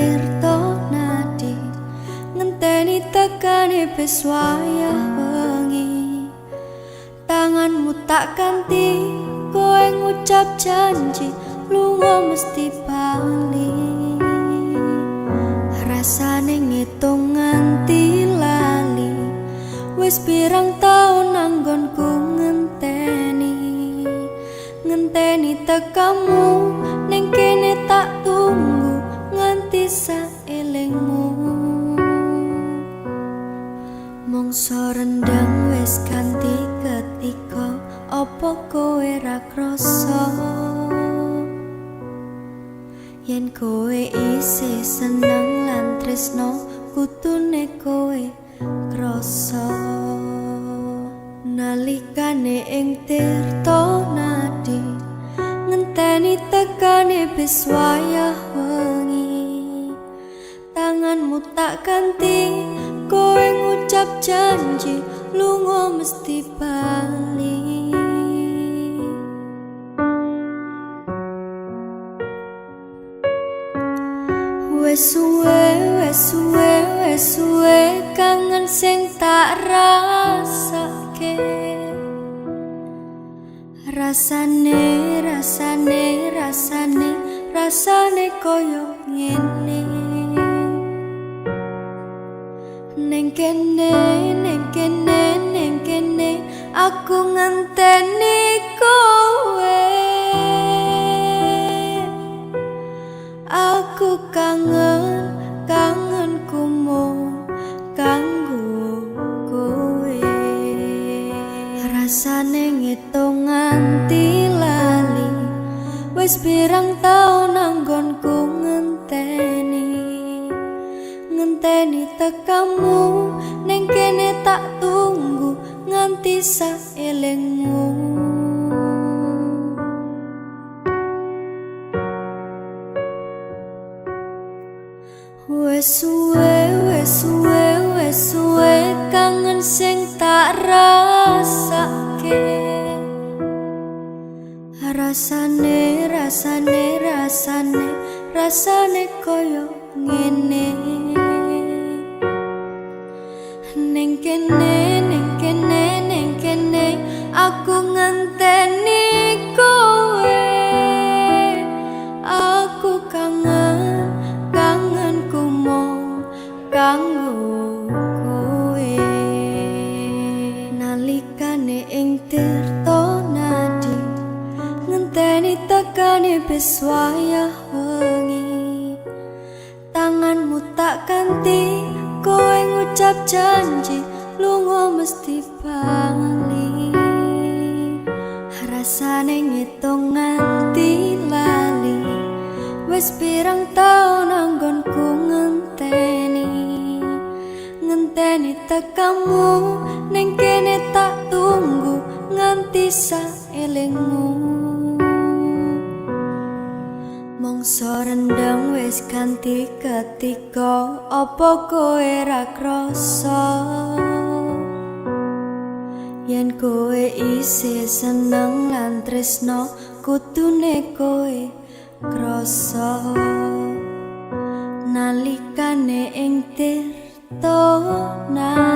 Tirta Nadi, ngenteni tekane wis wayah wengi. Tanganmu tak ganti, kowe ngucap janji lunga mesti bali. Rasane ngitung nganti lali, wis pirang taun anggonku ngenteni. Ngenteni tekamu ning kene tak tunggu nganti saelingmu. Mongso rendang wis ganti ketika, apa kowe ra krasa? Yen kowe isih seneng lan tresno, kudune kowe krasa. Nalikane ing Tirta Nadi, ngenteni tekane wis wayah wengi. Tanganmu tak ganti, kowe ngucap janji lunga mesti bali. Wes suwe, wes suwe, wes suwe kangen sing tak rasake. Rasane, rasane, rasane, rasane koyo ngene. Neng kene, neng kene, neng kene, aku ngenteni kowe. Aku kangen, kangen kumu kanggo kowe. Rasane ngitung nganti lali, wis pirang taun anggonku ngenteni. Ngenteni tekamu ning kene tak tunggu nganti saelingmu. Wes suwe, wes suwe, wes suwe kangen sing tak rasake. Rasane, rasane, rasane, rasane koyo ngene. Ning kene, ning kene, ning kene, aku ngenteni kowe. Aku kangen, kangenku mung kanggo kowe. Nalikane ing Tirta Nadi, ngenteni tekane wis wayah wengi. Tanganmu tak ganti, kowe ngucap janji lunga mesti bali. Rasane ngitung nganti lali, wis pirang taun anggonku ngenteni. Ngenteni tekamu ning kene tak tunggu nganti saelingmu. Mongso rendang wis ganti ketika, apa kowe ra krasa? Yen kowe isih seneng lan tresno, kudune kowe krasa. Nalikane ing Tirta Nadi.